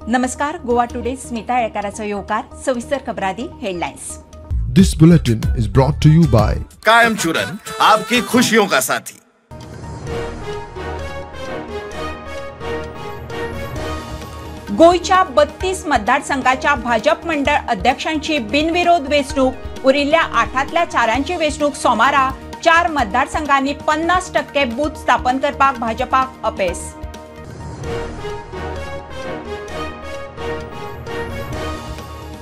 नमस्कार, गोवा टुडे स्मिता येळकाराचो येवकार. सविस्तर खबरादी headlines. This bulletin is brought to you by Kayam Churan, आपकी खुशियों का साथी. गोंयच्या 32 मतदारसंघाच्या भाजप मंडळ अध्यक्षांची बिनविरोध वेंचणूक. उरिल्ल्या 8तल्या 4 वेंचणूक सोमारा. 4 मतदारसंघांनी 50% बूथ स्थापन करपाक भाजपाक अपेस.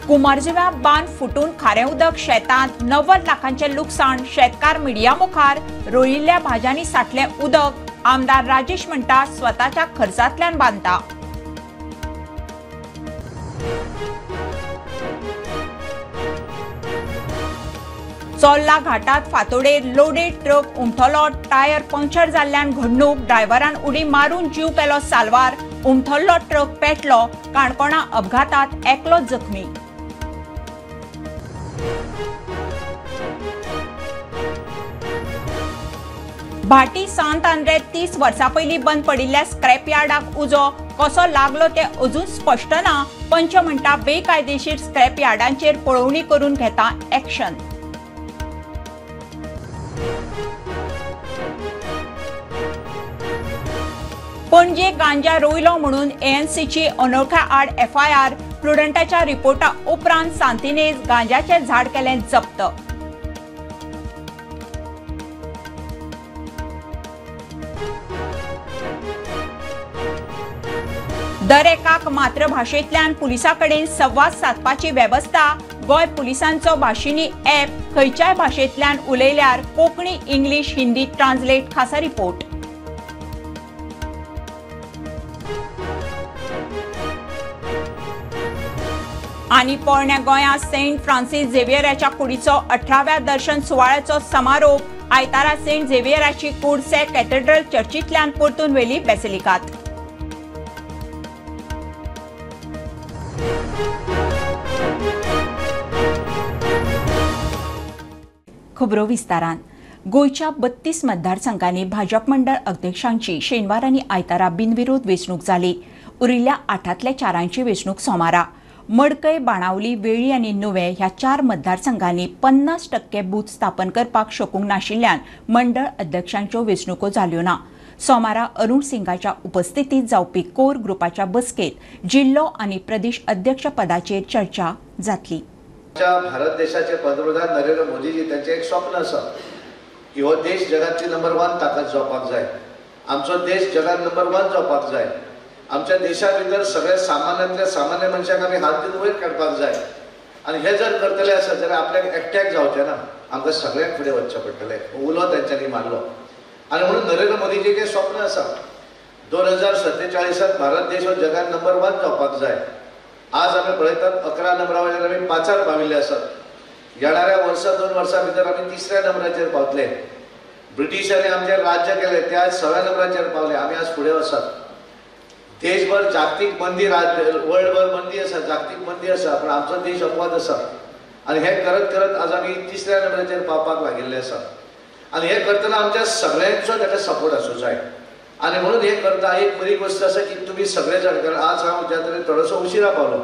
कुमारजुव्या बांद फुटून खारें उदक शेतांत 90 लाखांचें लुकसाण. शेतकार मिडिया मुखार रोयिल्ल्या भाज्यांनी साठलें उदक. आमदार राजेश म्हणटा स्वताच्या खर्चांतल्यान बांदता. चोल्ला घाटात फातोडेर लोडेड ट्रक उमथलो. टायर पंक्चर जाल्ल्यान घडणूक. ड्रायव्हरान उडी मारून जीव केलो साल्वार. उमथल्लो ट्रक पेटलो. काणकोणा अपघातात एकलो जखमी. भाटी सांत आंद्रे 30 वर्सां पयलीं बंद पडिल्ल्या स्क्रॅप यार्डाक उजो कसो लागलो ते अजून स्पश्ट ना. पंच म्हणटा बेकायदेशीर स्क्रॅप यार्डांचेर पळोवणी करून घेता एक्शन. पणजे गांजा रोयलो म्हणून एएनसीची अनोळख्या आड एफआयआर. प्रुडंटाच्या रिपोर्टा उपरांत सांतिनेज गांजाचें झाड केलें जप्त. दरेकाक मातृभाशेंतल्यान पुलिसां कडेन संवाद सादपाची वेवस्था. गोंय पुलिसांचो भाशिनी ॲप खंयच्याय भाशेंतल्यान उलयल्यार कोंकणी, इंग्लीश, हिंदी ट्रान्सलेट. खासा रिपोर्ट. आनी पोरण्या गोंयांत सेंट फ्रांसीस झेवियराच्या कुडीचो 18व्या दर्शन सुवाळ्याचो समारोप. आयतारा सेंट झेवियराची कूड से कॅथेड्रल चर्चींतल्यान परतून व्हेली बेसिलिकात. खबरो विस्तारान. गोंयच्या 32 मतदारसंघांनी भाजप मंडळ अध्यक्षांची शेनवार आनी आयतारा बिनविरोध वेंचणूक जाली. उरिल्ल्या 8तल्या 4 वेंचणूक सोमारा. मडकय, बाणावली, वेळी आनी नुवें ह्या 4 मतदारसंघांनी 50% बूथ स्थापन करपाक शकूंक नाशिल्ल्यान मंडळ अध्यक्षांच्यो वेंचणुको जाल्यो ना. सोमारा अरुण सिंगाच्या उपस्थितींत जावपी कोर ग्रुपाच्या बसकेंत जिल्लो आनी प्रदेश अध्यक्ष पदाचेर चर्चा जातली. भारत देशाचे पंतप्रधान नरेंद्र मोदीजी त्यांचे एक स्वप्न आसा की हो देश जगातली नंबर 1 ताकद जावपाक जाय. आमचो देश जगात नंबर 1 जावपाक जाय. आमच्या देशा भितर सगळ्या सामान्यांतल्या सामान्य मनशाक आमी हात दिवन वयर काडपाक जाय. आनी हे जर करतले आसत जाल्यार आपल्याक एकट्याक जावचें ना, आमकां सगळ्यांक फुडें वचचें पडटलें. उलो तेंच्यांनी मारलो आनी म्हणून नरेंद्र मोदीजीचें स्वप्न आसा 2047 भारत देश हो जगात नंबर 1 जावपाक जाय. आज आमी पळयतात 11 नंबरा वयल्यान आमी 5 पाविल्ले आसात. येणाऱ्या वर्सा 2 वर्सां भितर आमी 3ऱ्या नंबराचेर पावतले. ब्रिटिशांनी आमचें राज्य केलें ते आज 6व्या नंबराचेर पावले. आमी आज फुडें वचात. देशभर जागतीक मंदी, वर्ल्डभर मंदी आसा, जागतीक मंदी आसा, पूण आमचो देश अपवाद आसा. आनी हें करत करत आज आमी 3ऱ्या नंबराचेर पावपाक लागिल्ले आसा. आनी हें करतना आमच्या सगळ्यांचो ताका सपोर्ट आसूं जाय. आनी म्हणून हें करता एक बरी गोश्ट आसा की तुमी सगळे जाण, कारण आज हांव ज्या तरेन थोडोसो उशिरा पावलो,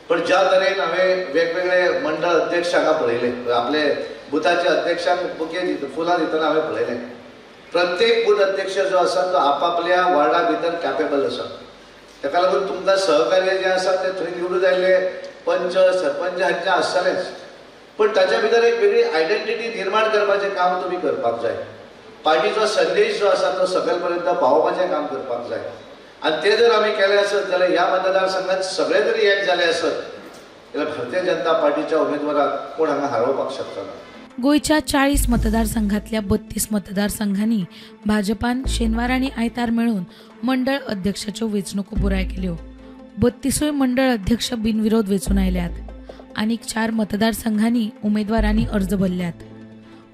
पण ज्या तरेन हांवें वेगवेगळे मंडळ अध्यक्ष हांगा पळयले, आपले बुथाचे अध्यक्षांक बुके दिता, फुलां दितना हांवें पळयलें. प्रत्येक बूथ अध्यक्ष जो आसा तो आपापल्या वार्डा भितर कॅपेबल आसा. ताका लागून तुमकां सहकार्य जें आसा तें थंय निवडून आयिल्ले पंच, सरपंच हांचें आसतलेंच, पण ताच्या भितर एक वेगळी आयडेंटिटी निर्माण करपाचें काम तुमी करपाक जाय. पार्टीचो संदेश जो आसा तो सकयल पर्यंत पावोवपाचें काम करपाक जाय. आनी तें जर आमी केलें आसत जाल्यार ह्या मतदारसंघात सगळे जरी एक जाले आसत जाल्यार भारतीय जनता पार्टीच्या उमेदवाराक कोण हांगा हारोवपाक शकता ना. गोंयच्या 40 मतदारसंघातल्या 32 मतदारसंघांनी भाजपान शेनवार आनी आयतार मेळून मंडळ अध्यक्षाच्यो वेंचणुको पुराय केल्यो. 32 मंडळ अध्यक्ष बिनविरोध वेंचून आयल्यात. आनीक 4 मतदारसंघांनी उमेदवारांनी अर्ज भरल्यात.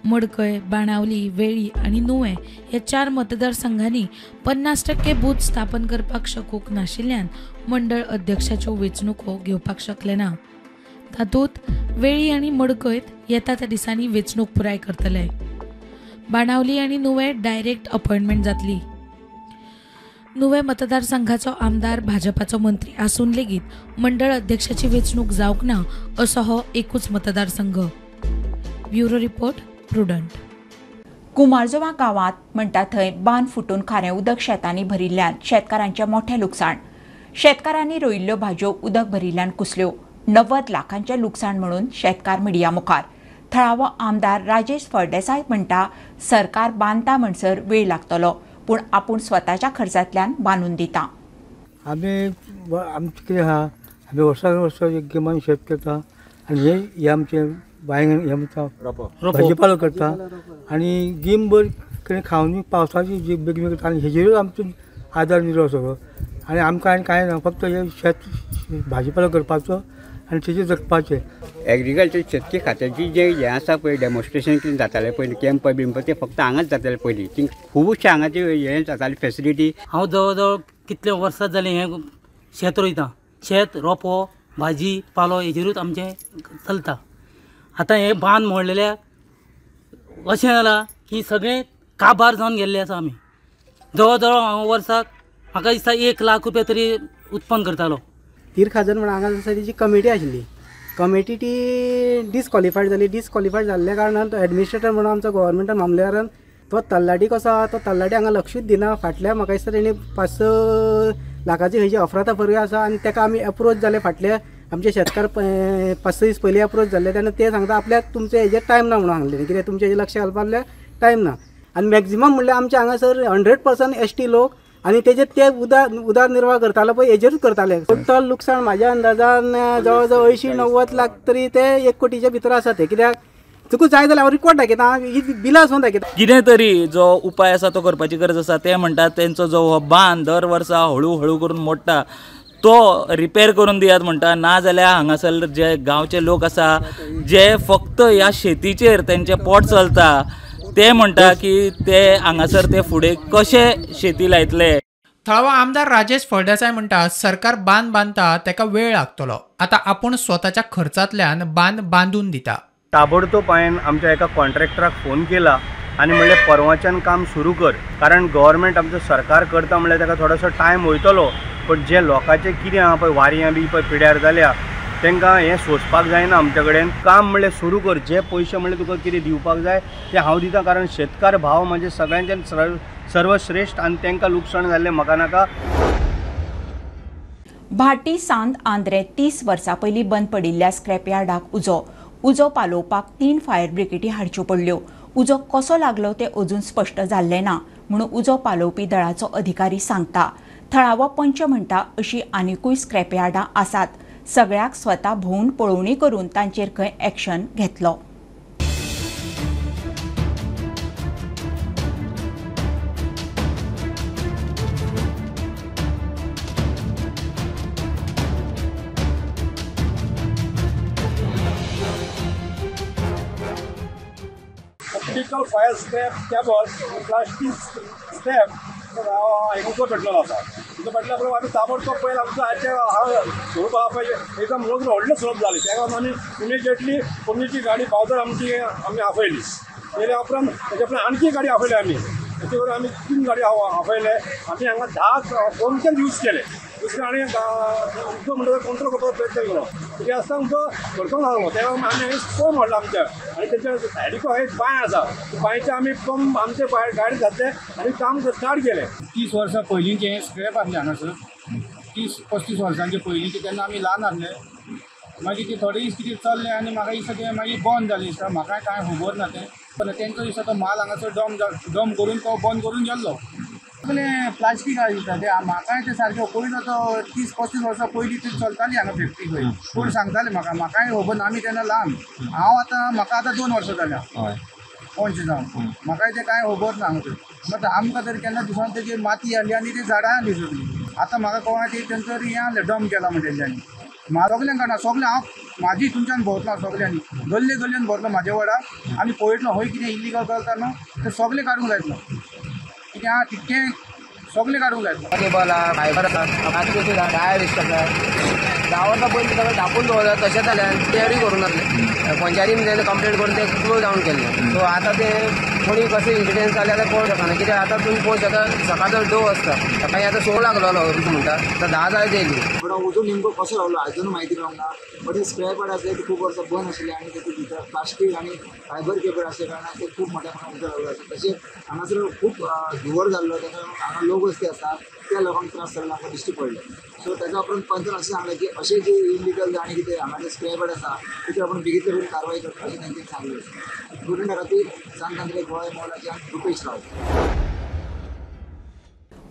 मडकय, बाणावली, वेळी आनी नुवें ह्या 4 मतदारसंघांनी 50% बूथ स्थापन करपाक शकूंक नाशिल्ल्यान मंडळ अध्यक्षाच्यो वेंचणुको घेवपाक शकले ना. तातूंत वेळी आनी मडकयत येता त्या दिसांनी वेंचणूक पुराय करतले. बाणावली आनी नुवें डायरेक्ट अपॉयंटमेंट जातली. नुवें मतदारसंघाचो आमदार भाजपाचो मंत्री आसून लेगीत मंडळ अध्यक्षाची वेंचणूक जावंक ना असो हो एकूच मतदारसंघ. Bureau report, Prudent. Kumarjova गांवांत म्हणटा थंय बांद फुटून खारें उदक शेतांनी भरिल्ल्यान शेतकारांचें मोठें लुकसाण. शेतकारांनी रोयिल्ल्यो भाजयो उदक भरिल्ल्यान कुसल्यो. 90 लाखांचें लुकसाण म्हणून शेतकार मिडिया मुखार. थळावो आमदार राजेश फळदेसाय म्हणटा सरकार बांदता म्हणसर वेळ लागतलो, पूण आपूण स्वताच्या खर्चांतल्यान बांदून दिता. आमी आमचें कितें आहा, आमी वर्सान वर्स एक गिमान शेत करता आनी हे आमचें बांयगण हे आमकां भाजीपालो करता आनी गीमभर कितें खावन पावसाची जी बेगीन करता आनी हेजेरूच आमचो आदार निरो सगळो. आनी आमकां आनी कांय ना, फक्त हे शेत भाजीपालो करपाचो आनी तेजेर जगपाचें. एग्रीकल्चर शेतकी खात्याची जे हें आसा पळय डेमॉन्स्ट्रेशन कितें जातालें पयलीं कॅम्प बिम्प ते फक्त हांगाच जाताले पयलीं, थिंग खुबशे हांगाचे हें जातालें फेसिलिटी. हांव जवळ जवळ कितले वर्सां जालीं हें शेत रोयतां. शेत रोपो भाजी पालो हेजेरूच आमचें चलता. आतां हें बांद मोडलेल्याक अशें जालां की सगळें काबार जावन गेल्ले आसा. आमी जवळ जवळ हांव वर्साक म्हाका दिसता 1 लाख रुपया तरी उत्पन्न करतालो. तीर खाजन म्हणून हांगा आसा तेजी कमिटी आशिल्ली, कमिटी ती डिसक्वॉलिफायड जाली. डिसक्वॉलिफायड जाल्ल्या कारणान तो एडमिनिस्ट्रेटर म्हणून आमचो गव्हर्मेंटान मामलेदारान तो तल्लाटी कसो आहा तो तल्लाटी हांगा लक्षूच दिना. फाटल्या म्हाका दिसता तेणी 5-6 लाखाची खंयची अफरातफरी आसा आनी ताका आमी एप्रोच जाले. फाटले आमचे शेतकार 5-6 दीस पयलीं एप्रोच जाल्ले तेन्ना ते सांगता आपल्याक तुमचे हेजेर टायम ना म्हणून सांगलें, कित्याक तुमचे हेजेर लक्ष घालपाक आपल्याक टायम ना. आनी मॅक्झिमम म्हणल्यार आमच्या हांगासर 100% ST लोक आनी तेजेर ते उदरनिर्वाह करताले पळय हेजेरूच करताले. टोटल लुकसाण म्हाज्या अंदाजान जवळ जवळ 80-90 लाख तरी ते 1 कोटीच्या भितर आसा. ते कित्याक तुका जाय जाल्यार हांव रिकॉर्ड दाखयता, ही बिलां सुद्दां दाखयता. कितें तरी जो उपाय आसा तो करपाची गरज आसा. ते म्हणटात तेंचो जो हो बांद दर वर्सा हळू हळू करून मोडटा तो रिपेर करून दियात म्हणटा, ना जाल्यार हांगासर जे गांवचे लोक आसा जे फक्त ह्या शेतीचेर तेंचें पोट चलता ते म्हणटा की ते हांगासर ते फुडें कशे शेती लायतले. थळावो आमदार राजेश फळदेसाय म्हणटा सरकार बांद बांदता तेका वेळ लागतलो, आतां आपूण स्वताच्या खर्चांतल्यान बांद बांदून दिता. ताबडतोब हांवें आमच्या एका कॉन्ट्रॅक्टराक फोन केला आनी म्हणलें परवाच्यान काम सुरू कर, कारण गव्हर्मेंट आमचो सरकार करता म्हणल्यार ताका थोडोसो टायम वयतलो, पण जे लोकांचें कितें आहा पळय वारयां बी पळय पिड्यार जाल्या तांकां हें सोंसपाक जायना. आमचे कडेन काम म्हणलें सुरू कर, जे पयशे म्हणलें तुका कितें दिवपाक जाय ते हांव दिता, कारण शेतकार भाव म्हणजे सगळ्यांच्यान सर्वश्रेश्ठ आनी तांकां लुकसाण जाल्लें म्हाका नाका. भाटी सांत आंद्रे 30 वर्सां पयलीं बंद पडिल्ल्या स्क्रॅप यार्डाक उजो. उजो पालोवपाक 3 फायर ब्रिगेडी हाडच्यो पडल्यो. उजो कसो लागलो तें अजून स्पश्ट जाल्लें ना म्हणून उजो पालोवपी दळाचो अधिकारी सांगता. थळावो पंच म्हणटा अशी आनिकूय स्क्रॅप यार्डां आसात, सगळ्याक स्वता भोंवून पळोवणी करून तांचेर खंय एक्शन घेतलो. Optical fire scrap cable plastic scrap उजो पेटलेलो आसा. उजो पेटल्या उपरांत आमी ताबडतोब पयलीं आमचो आयचे स्वरूप आहा पळय एकदम रोज व्हडलें स्वरूप जालें. तेका लागून आमी इमिजिएटली पणजेची गाडी पावतर आमची आमी आपयली. केल्या उपरांत तेच्या उपरांत आणखी गाडी आपयली आमी. तेचे बरोबर आमी 3 गाडी आपयले. आमी हांगा 10 पंपच्यान यूज केले. दुसरें आनी उजो म्हणटा कंट्रोल करपाचो प्रयत्न केलो. तरी आसतना उजो भरकूंक लागलो. तेन्ना आमी हांगा पंप हाडलो आमच्या आनी तेच्या सायडीक एक बांय आसा, बांयचे आमी पंप आमचे गाडी घातले आनी काम स्टार्ट केलें. 30 वर्सां पयलींचें स्क्रॅप आसलें हांगासर, 30-35 वर्सांचे पयलींचे, तेन्ना आमी ल्हान आसले. मागीर ते थोडे दीस कितें चल्लें आनी म्हाका दिसता तें मागीर बंद जालें दिसता, म्हाका कांय खबर ना तें. पण तेंचो दिसता तो माल हांगासर डंप करून तो बंद करून गेल्लो. सगळें प्लास्टीक आसा दिसता तें, म्हाकाय तें सारकें पयलो तो 30-35 वर्सां पयलीं ती चलताली हांगा फॅक्टरी खंय, कोण सांगताले म्हाका, म्हाकाय खबर ना. आमी तेन्ना ल्हान, हांव आतां म्हाका आतां 2 वर्सां जाल्या पंच जावन, म्हाकाय तें कांय खबर ना हांगा. मात आमकां तरी केन्ना दिसान तेजी माती हाडली आनी ती झाडां हाडली सगळीं. आतां म्हाका कळना ती तेंचो हें आहलें डंप केला म्हण तेंच्यांनी. सगल्यांक काडना, सगळें हांव म्हाजी तुमच्यान भोंवतलो, सगल्यांनी गल्ले गल्ल्यान भोंवतलो म्हाज्या वाडा आनी पळयतलो हय कितें इल्लिगल चलता न्हू तें सगळें काडूंक लायतलो. कितें आहा तितकें सगळें काडूंक लायतलो. केबल आहा, फायबर आहा, माती कशी टायर दिसता 10 वर्सां पयलीं सगळें धापून दवरता तशें जालें, क्लियरूय करूं नासलें. पंचायतीन तें कंप्लेन करून तें क्लोज डावन केल्लें. सो आतां तें कोणी कशें इन्सिडंट जालें आतां पळोवंक शकना कित्याक आतां तुमी पळोवंक शकता सकाळचो 2 वाजता सकाळी आतां 6 लागलोलो म्हणटा आतां 10 जायत येयली. पण उजो नेमको कसो रावलो अजून म्हायती मेळोंक ना, बट हे स्क्रॅप यार्ड आसले ते खूब वर्सां बंद आशिल्ले आनी तातूंत भितर प्लास्टीक आनी फायबर केबल आसल्या कारणान ते खूब मोठ्या प्रमाणात उजो लागलो आसा. तशेंच हांगासर खूब धुंवर जाल्लो, ताका लागून हांगा लोक वस्ती आसा त्या लोकांक त्रास जाल्लो आमकां दिश्टी पडले. सो ताका उपरांत पंचान अशें सांगलें की अशें जे इलिगल आनी कितें हांगा जे स्क्रॅप यार्ड आसा ताचेर आपूण बेगीतल्या बेगीन कारवाय करता अशें तांच्यांनी सांगलें. प्रुडंटा खातीर सांत आंद्रे गोंय मोलाच्यान रुपेश राव.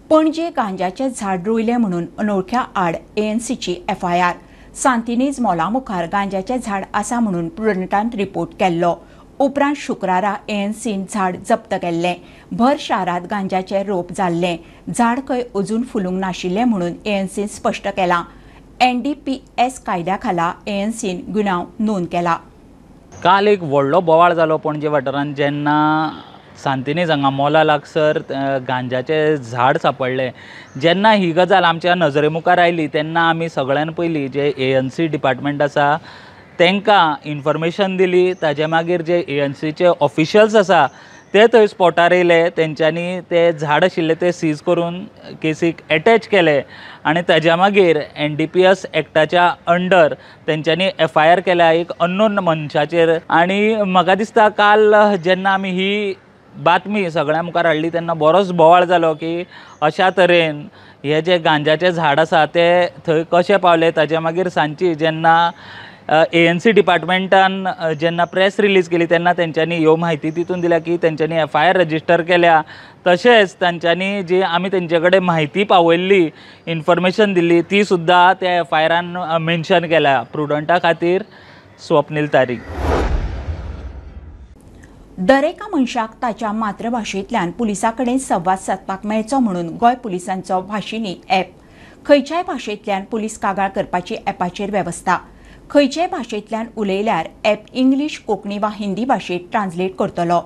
पणजे गांजाचें झाड रोयलें म्हणून अनोळख्या आड एएनसीची एफआयआर. सांतिनेज मॉला मुखार गांजाचें झाड आसा म्हणून प्रुडंटान रिपोर्ट केल्लो. उपरांत शुक्रारा एएनसीन झाड जप्त केल्लें. भर शारांत गांजाचें रोप जाल्लें. झाड खंय अजून फुलूंक नाशिल्लें म्हणून एएनसीन स्पश्ट केलां. एनडीपीएस कायद्या खाला एएनसीन गुन्यांव नोंद केला. काल एक व्हडलो बोवाळ जालो पणजे वाठारांत जेन्ना सांतिनेज हांगा मोला लागसर गांजाचें झाड सांपडलें. जेन्ना ही गजाल आमच्या नजरे मुखार आयली तेन्ना आमी सगळ्यान पयलीं जे एएनसी डिपार्टमेंट आसा तांकां इन्फॉर्मेशन दिली. ताजे मागीर जे एएनसीचे ऑफिशियल्स आसा ते थंय स्पॉटार येयले, तेंच्यांनी ते झाड आशिल्लें ते सीज करून केसीक एटॅच केले आनी ताज्या मागीर एनडीपीएस एक्टाच्या अंडर तेंच्यांनी एफआयआर केल्या एक अननोन मनशाचेर. आनी म्हाका दिसता काल जेन्ना आमी ही बातमी सगळ्यां मुखार हाडली तेन्ना बरोच बोवाळ जालो की अशा तरेन हे जे गांजाचें झाड आसा ते थंय कशें पावले. ताज्या मागीर सांजची जेन्ना एएनसी डिपार्टमेंटान जेन्ना प्रेस रिलीज केली तेन्ना तेंच्यांनी ह्यो म्हायती तितून दिल्या की तेंच्यांनी एफआयआर रजिस्टर केल्या, तशेंच तांच्यांनी जी आमी तेंचे कडेन म्हायती पावयल्ली इन्फॉर्मेशन दिल्ली ती सुद्दां त्या एफआयआरान मेन्शन केल्या. प्रुडंटा खातीर स्वप्नील तारी. दरेका मनशाक ताच्या मातृभाशेंतल्यान पुलिसां कडेन संवाद सादपाक मेळचो म्हणून गोंय पुलिसांचो भाशिनी ॲप. खंयच्याय भाशेंतल्यान पुलीस कागाळ करपाची ॲपाचेर वेवस्था. खंयच्याय भाशेंतल्यान उलयल्यार ॲप इंग्लीश, कोंकणी वा हिंदी भाशेंत ट्रान्सलेट करतलो.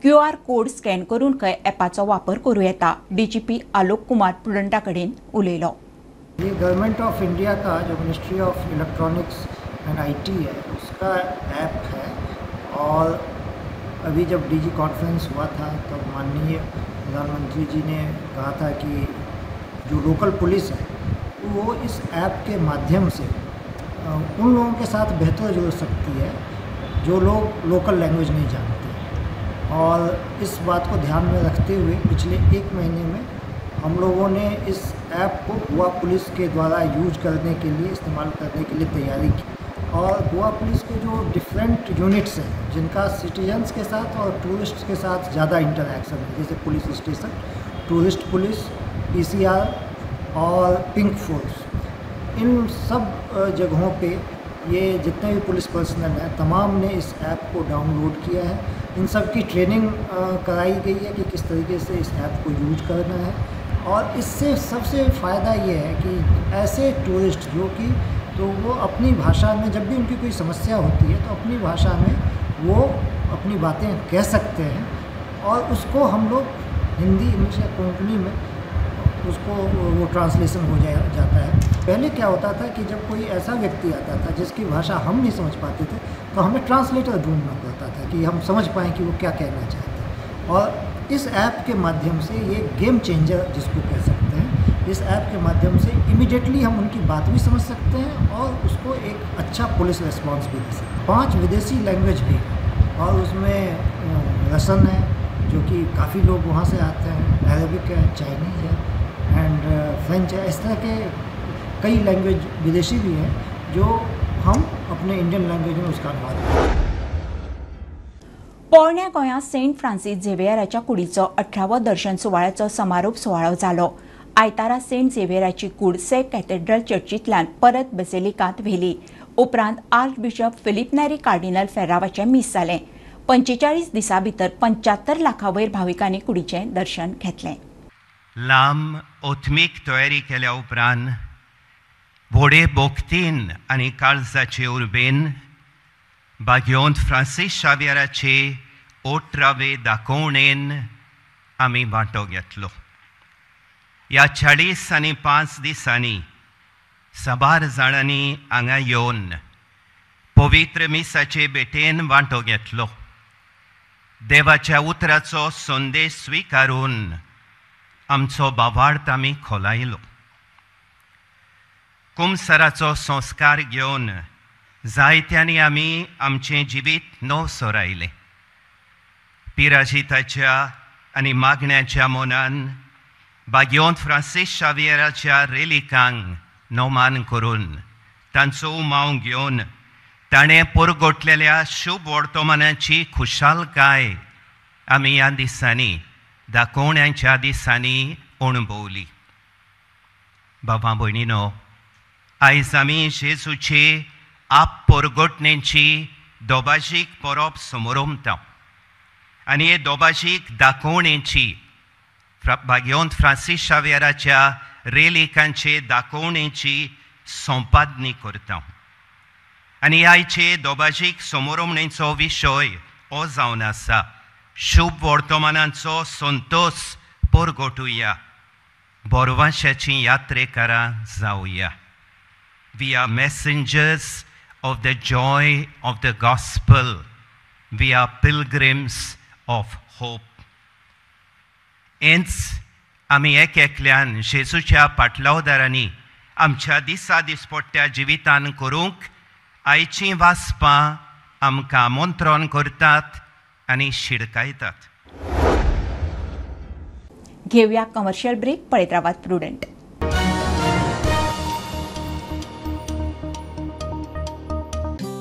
क्यूआर कोड स्कॅन करून खंय ॲपाचो वापर करूं येता. डीजीपी आलोक कुमार प्रुडंटा कडेन उलयलो. ये गवर्नमेंट ऑफ इंडिया का जो ministry of electronics and IT है उसका ऐप है. और अभी जब डीजी कॉन्फ्रेंस हुआ था तो माननीय प्रधानमंत्री जी ने कहा था कि जो लोकल पुलिस है वो इस ऐप के माध्यम से उन लोगों के साथ बेहतर जुड़ सकती है जो लोग लोकल लैंग्वेज नहीं जानते। और इस बात को ध्यान में रखते हुए पिछले 1 महीने में हम लोगों ने इस ऐप को गोवा पुलिस के द्वारा यूज करने के लिए, इस्तेमाल करने के लिए तैयारी की। और गोवा पुलिस के जो डिफरेंट यूनिट्स हैं जिनका सिटीजन्स के साथ और टूरिस्ट के साथ ज़्यादा इंटरेक्शन है, जैसे police station, tourist police, PCR और पिंक फोर्स, इन सब जगहों पे ये जितने भी पुलिस पर्सनल हैं तमाम ने इस ऐप को डाउनलोड किया है। इन सब की ट्रेनिंग कराई गई है कि किस तरीके से इस ऐप को यूज करना है। और इससे सबसे फ़ायदा ये है कि ऐसे टूरिस्ट जो कि तो वो अपनी भाषा में जब भी उनकी कोई समस्या होती है तो अपनी भाषा में वो अपनी बातें कह सकते हैं और उसको हम लोग हिंदी, इंग्लिश या कोंकणी में उसको वो ट्रांसलेशन हो जाता है। पहले क्या होता था कि जब कोई ऐसा व्यक्ति आता था जिसकी भाषा हम नहीं समझ पाते थे तो हमें ट्रांसलेटर ढूंढना पड़ता था कि हम समझ पाएँ कि वो क्या कहना चाहते हैं। और इस ऐप के माध्यम से ये गेम चेंजर जिसको कह सकते हैं, इस ऐप के माध्यम से इमीडिएटली हम उनकी बात भी समझ सकते हैं और उसको एक अच्छा पुलिस रिस्पॉन्स भी दे सकते हैं। 5 विदेशी लैंग्वेज भी है और उसमें रसन है जो कि काफ़ी लोग वहाँ से आते हैं, अरबिक है, चाइनीज़ है एंड फ्रेंच है। इस तरह के कई लैंग्वेज विदेशी भी हैं जो हम अपने इंडियन लैंग्वेज में उसका अनुवाद करते हैं। पोरण्या गोंयांत सेंट फ्रांसीस झेवियराच्या कुडीचो 18वो दर्शन सुवाळ्याचो समारोप सुवाळो जालो. आयतारा सेंट झेवियराची कूड सेक कॅथेड्रल चर्चींतल्यान परत बेसिलिकांत व्हेली. उपरांत archbishop Philip Neri cardinal फेर्रावाचें मीस जालें. 45 दिसां भितर 75 लाखां वयर भाविकांनी कुडीचें दर्शन घेतलें. लांब ओथमीक तयारी केल्या उपरांत व्हडे भक्तीन आनी काळजाचे उर्बेन बागयोंत फ्रांसीस शावियराचे 18वे दाखोवणेन आमी वांटो घेतलो. ह्या 40 आनी 5 दिसांनी साबार जाणांनी हांगा येवन पवित्र मिसाचे भेटेन वांटो घेतलो. देवाच्या उतराचो संदेश स्विकारून आमचो भावार्थ आमी खोलायलो. कुमसराचो संस्कार घेवन जायत्यांनी आमी आमचें जिवीत नव सोरायलें. पिराजिताच्या आनी मागण्याच्या मनान बाग्योंत फ्रांसीस शावियराच्या रेलिकांक नोमान करून तांचो उमाव घेवन ताणें परगटलेल्या शुभ वर्तमानाची खुशालकाय आमी ह्या दिसांनी दाखोवण्यांच्या दिसांनी अणभवली. बाबा भयणीनो, आयज आमी जेजूची आप परगटणेची दोबाजीक परब समोरमता आनी हे दोबाजीक दाखोवणेची बाग्योंत फ्रांसीस शावियराच्या रेलिकांचे दाखोवणेची संपादनी करता. आनी आयचे दोबाजीक समोरमणेचो विशय हो जावन आसा, शुभ वर्तमानाचो Santosh परगटुया, बोरवाशाची यात्रेकारां जावया. We are messengers of the joy of the gospel. We are pilgrims of hope. हेंच आमी एक एकल्यान जेजूच्या पाटलावदारांनी आमच्या दिसा दिसपट्ट्या जिवितान करूंक आयचीं वाचपां आमकां आमंत्रण करतात आनी शिडकायतात. घेवया कमर्शियल ब्रेक. पळयत रावात प्रुडंट.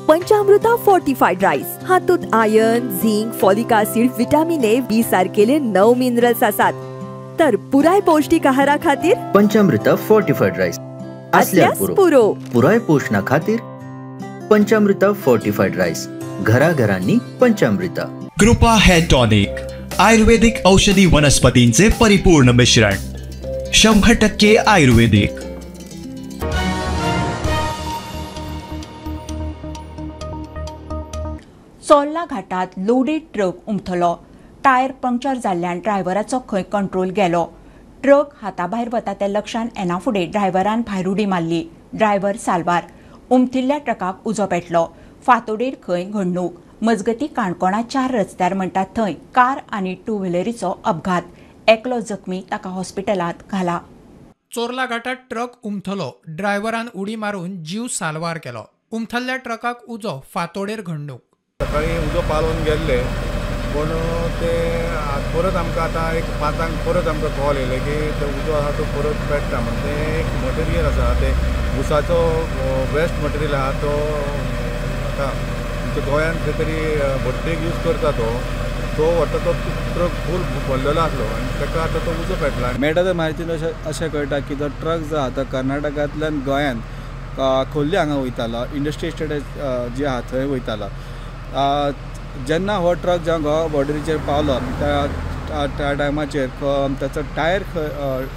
पंचामृता फोर्टिफाईड राईस हातूंत iron, zinc, folic acid, vitamin A, B सारकेले 9 मिनरल्स आसात. तर पुराय पौष्टिक आहारा खातीर पंचामृता फोर्टिफाईड राईस असल्यास पुरो. पुराय पोषणा खातीर पंचामृता फोर्टिफाईड राईस, घराघरांनी पंचामृता. कृपा हेअर टॉनिक, आयुर्वेदिक औषधी वनस्पतींचे परिपूर्ण मिश्रण, 100% आयुर्वेदिक. चोर्ला घाटात लोडेड ट्रक उमथलो. टायर पंक्चर जाल्ल्यान ड्रायव्हराचो खंय कंट्रोल गेलो. ट्रक हाताभायर वता ते लक्षान येना फुडें ड्रायव्हरान भायर उडी मारली. ड्रायव्हर साल्वार. उमथिल्ल्या ट्रकाक उजो पेटलो. फातोडेर खंय घडणूक. मजगती काणकोणा 4 रस्त्यार म्हणटात थंय कार आनी टू व्हिलरीचो अपघात. एकलो जखमी, ताका हॉस्पिटलांत घाला. चोर्ला घाटात ट्रक उमथलो. ड्रायव्हरान उडी मारून जीव साल्वार केलो. उमथल्ल्या ट्रकाक उजो. फातोडेर घडणूक. सकाळी उजो पालोवन गेल्ले, पूण ते परत आमकां आतां एक 5 परत आमकां कॉल येयले की ते उजो आसा तो परत पेट्टा म्हण. तें एक मटेरियल आसा, तें उसाचो वेस्ट मटेरियल आसा, तो आतां आमच्या गोंयांत खंय तरी भट्टेक यूज करता, तो व्हरता, तो ट्रक फूल भरलेलो आसलो आनी ताका आतां तो उजो पेटला. मेळटा ते म्हायतीन अशें कळटा की तो ट्रक जो आहा तो कर्नाटकांतल्यान गोंयांत खोर्ली हांगा वयतालो, इंडस्ट्री इस्टेट जी आहा थंय वयतालो. जेन्ना हो ट्रक जेन्ना गोवा बॉर्डरीचेर पावलो त्या टायमाचेर ताचो टायर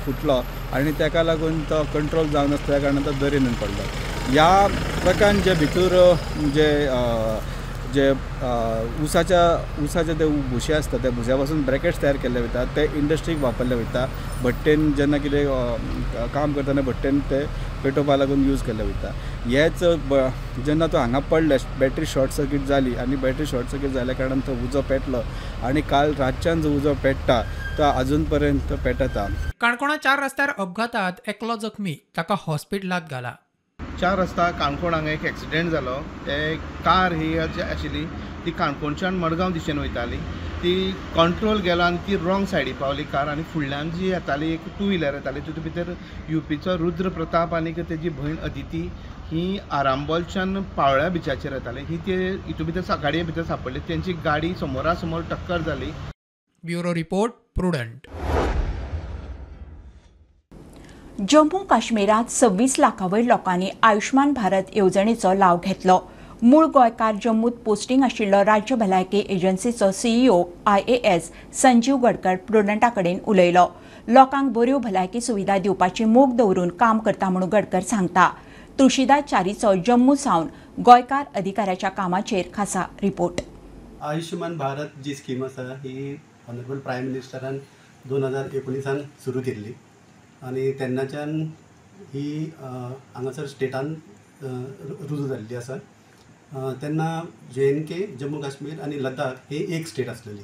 फुटलो आनी ताका लागून तो कंट्रोल जावन आसल्या कारणान तो दर्येन पडलो. ह्या ट्रकान जे भितर जे जे उसाचे ते भुशे आसता त्या भुश्या पासून ब्रॅकेट्स तयार केल्ले वयता, ते इंडस्ट्रीक वापरले वयता. भट्टेन जेन्ना कितें काम करतना भट्टेन ते पेटोवपा लागून यूज केल्ले वयता. हेच जेन्ना तो हांगा पडले, बॅटरी शॉर्ट सर्कीट जाली आनी बॅटरी शॉर्ट सर्कीट जाल्या कारणान तो उजो पेटलो आनी काल रातच्यान जो उजो पेट्टा तो अजून पर्यंत पेटता. काणकोणा 4 रस्त्यार अपघातात एकलो जखमी, ताका हॉस्पिटलांत घाला. 4 रस्ता काणकोण हांगा एक एक्सिडेंट जालो. ते कार ही आशिल्ली ती काणकोणच्यान मडगांव दिशेन वयताली, ती कंट्रोल गेलो आनी ती रॉंग सायडी पावली कार आनी फुडल्यान जी येताली एक टू व्हिलर येताली, तितून भितर युपीचो रुद्र प्रताप आनी तेजी भयण अदिती ही आरांबोलच्यान पावळ्या बिचाचेर येताली. ही ते हितून भितर गाडये भितर सापडली, तेंची गाडी समोरा समोर टक्कर जाली. Bureau report, Prudent. Jammu काश्मीरात 26 लाखावयर लोकांनी आयुष्मान भारत येवजणेचो लाव घेतलो. मूळ गोंयकार जम्मूत पोस्टिंग आशिल्लो राज्य भलायकी एजन्सीचो सीईओ IAS Sanjeev Gadkar प्रुडंटा कडेन उलयलो. लोकांक बऱ्यो भलायकी सुविधा दिवपाची मोख दवरून काम करता म्हूण गडकर सांगता. तुळशीदास च्यारीचो जम्मू सावन गोंयकार अधिकाऱ्याच्या कामाचेर खासा रिपोर्ट. आयुष्मान भारत जी स्कीम आसा ही ऑनरेबल प्रायम मिनिस्टरान 2019 सुरू केल्ली आनी तेन्नाच्यान ही हांगासर स्टेटान रुजू जाल्ली आसा. तेन्ना J&K, Jammu Kashmir आनी लद्दाख हे एक स्टेट आसलेली.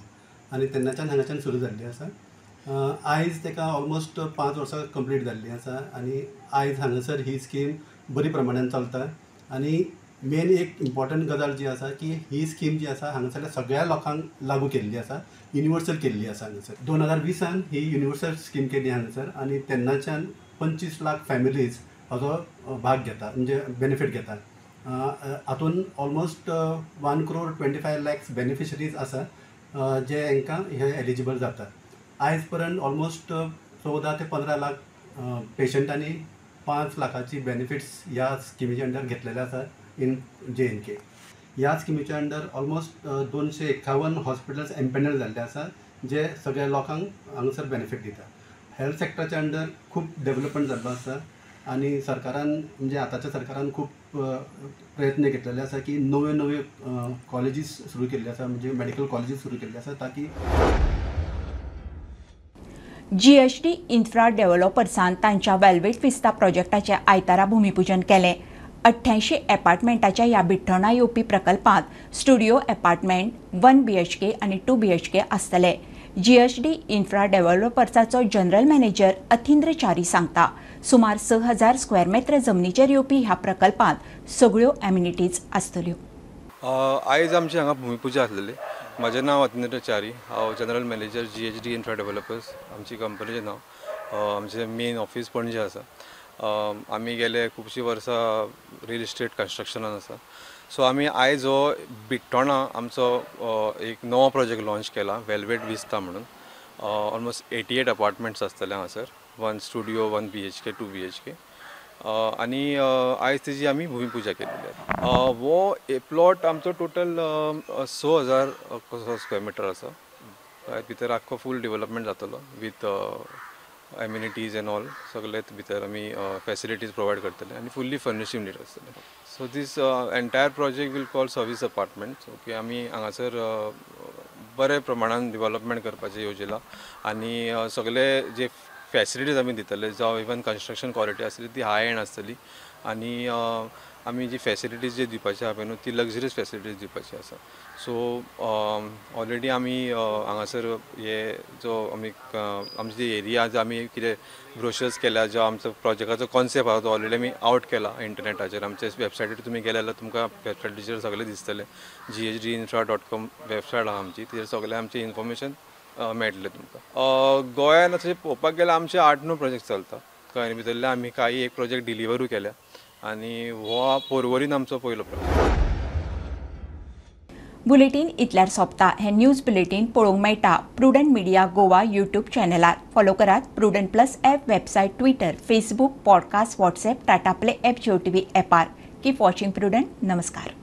आनी तेन्नाच्यान हांगाच्यान सुरू जाल्ली आसा. आयज ताका ऑलमोस्ट 5 वर्सां कंप्लीट जाल्ली आसा आनी आयज हांगासर ही स्कीम बरी प्रमाणान चलता. आनी मेन एक इम्पॉर्टंट गजाल जी आसा की ही स्कीम जी आसा हांगासरल्या सगळ्या लोकांक लागू केल्ली आसा, युनिवर्सल केल्ली आसा. हांगासर 2020 ही युनिवर्सल स्कीम केली हांगासर आनी तेन्नाच्यान 25 लाख फॅमिलीज हाजो भाग घेता, म्हणजे बेनिफीट घेता. हातून ऑलमोस्ट 1,25,00,000 बेनिफिशरीज आसा जे हांकां हे एलिजिबल जाता. आयज पर्यंत ऑलमोस्ट 14 ते 15 लाख पेशंटांनी 5 लाखाची बेनिफिट्स ह्या स्किमीच्या अंडर घेतलेले आसा इन JNK. ह्या स्किमीच्या अंडर ऑलमोस्ट 251 हॉस्पिटल्स एम्पेनल जाल्ले आसा जे सगळ्या लोकांक हांगासर बेनिफीट दिता. हेल्थ सेक्टराच्या अंडर खूब डेवलपमेंट जाल्लो आसा आनी सरकारान म्हणजे आतांच्या सरकारान खूब प्रयत्न घेतलेले आसा की नव्यो नव्यो कॉलेजीस सुरू केल्ले आसा, म्हणजे मेडिकल कॉलेजीस सुरू केल्ले आसा ताकी GHD infra डेव्हलपर्सान तांच्या वेल्वेट विस्ता प्रोजेक्टाचें आयतारा भूमिपूजन केलें. 88 एपार्टमेंटाच्या ह्या बिठ्ठोणा येवपी प्रकल्पांत स्टुडिओ एपार्टमेंट, 1 BHK आनी 2 BHK आसतले. GHD infra डेव्हलपर्साचो जनरल मॅनेजर अथिंद्र च्यारी सांगता, सुमार 6000 स्क्वेअर मेत्र जमनीचेर येवपी ह्या प्रकल्पांत सगळ्यो एम्युनिटीज आसतल्यो. आयज आमची हांगा भूमिपूजा आसलेली. म्हजें नांव अतिंद्र च्यारी, हांव general manager GHD infra developers. आमची कंपनीचें नांव, आमचें मेन ऑफीस पणजे आसा. आमी गेले खुबशीं वर्सां रियल इस्टेट कन्स्ट्रक्शनान आसा. सो आमी आयज हो बिट्टोणा आमचो एक नवो प्रोजेक्ट लॉन्च केला, वेल्वेट विस्ता म्हणून. ऑलमोस्ट 88 अपार्टमेंट्स आसतले हांगासर, 1 स्टुडिओ, 1 BHK, 2 BHK. आनी आयज तेजी आमी भूमिपूजा केल्ली आसा. हो प्लॉट आमचो टोटल 6000 कसो स्क्वेअर मिटर आसा. भितर आख्खो फूल डेवलपमेंट जातलो विथ एम्युनिटीज एंड ऑल, सगळे भितर आमी फॅसिलिटीज प्रोवायड करतले आनी फुल्ली फर्निश्ड युनीट आसतले. So this entire project will call service apartments. Okay, आमी हांगासर बरे प्रमाणान डेवलपमेंट करपाचें येवजिलां आनी सगळे जे फॅसिलिटीज आमी दितले, जावं इवन कन्स्ट्रक्शन क्वॉलिटी आसतली ती हाय एंड आसतली आनी आमी जी फॅसिलिटीज जे दिवपाची आहा पळय न्हू ती लग्जरीज फॅसिलिटीज दिवपाची आसा. सो ऑलरेडी आमी हांगासर हे जो आमी आमची जी एरिया जो आमी कितें ब्रोशर्स केल्या, जो आमचो प्रोजेक्टाचो कॉन्सेप्ट आहा तो ऑलरेडी आमी आवट केला इंटरनेटाचेर. आमच्या वेबसायटीर तुमी गेले जाल्यार तुमकां वेबसायटीचेर सगळें दिसतलें. ghd-infra.com website आहा आमची, तेजेर सगळें आमचें इन्फॉर्मेशन मेळटलें तुमकां. गोंयान अशें पळोवपाक गेल्यार आमचे 8-9 प्रोजेक्ट चलता. कळ्ळें, भितरले आमी कांय एक प्रोजेक्ट डिलिवरूय केल्या आनी हो पोरवरीन आमचो पयलो प्रोजेक्ट. बुलेटीन इतल्यार सोंपता. हें न्यूज बुलेटीन पळोवंक मेळटा प्रुडंट मिडिया गोवा यूट्यूब चॅनलार. फॉलो करात Prudent plus app, website, Twitter, Facebook, podcast, WhatsApp, Tata play app, Jio TV ॲपार. Keep watching Prudent. नमस्कार.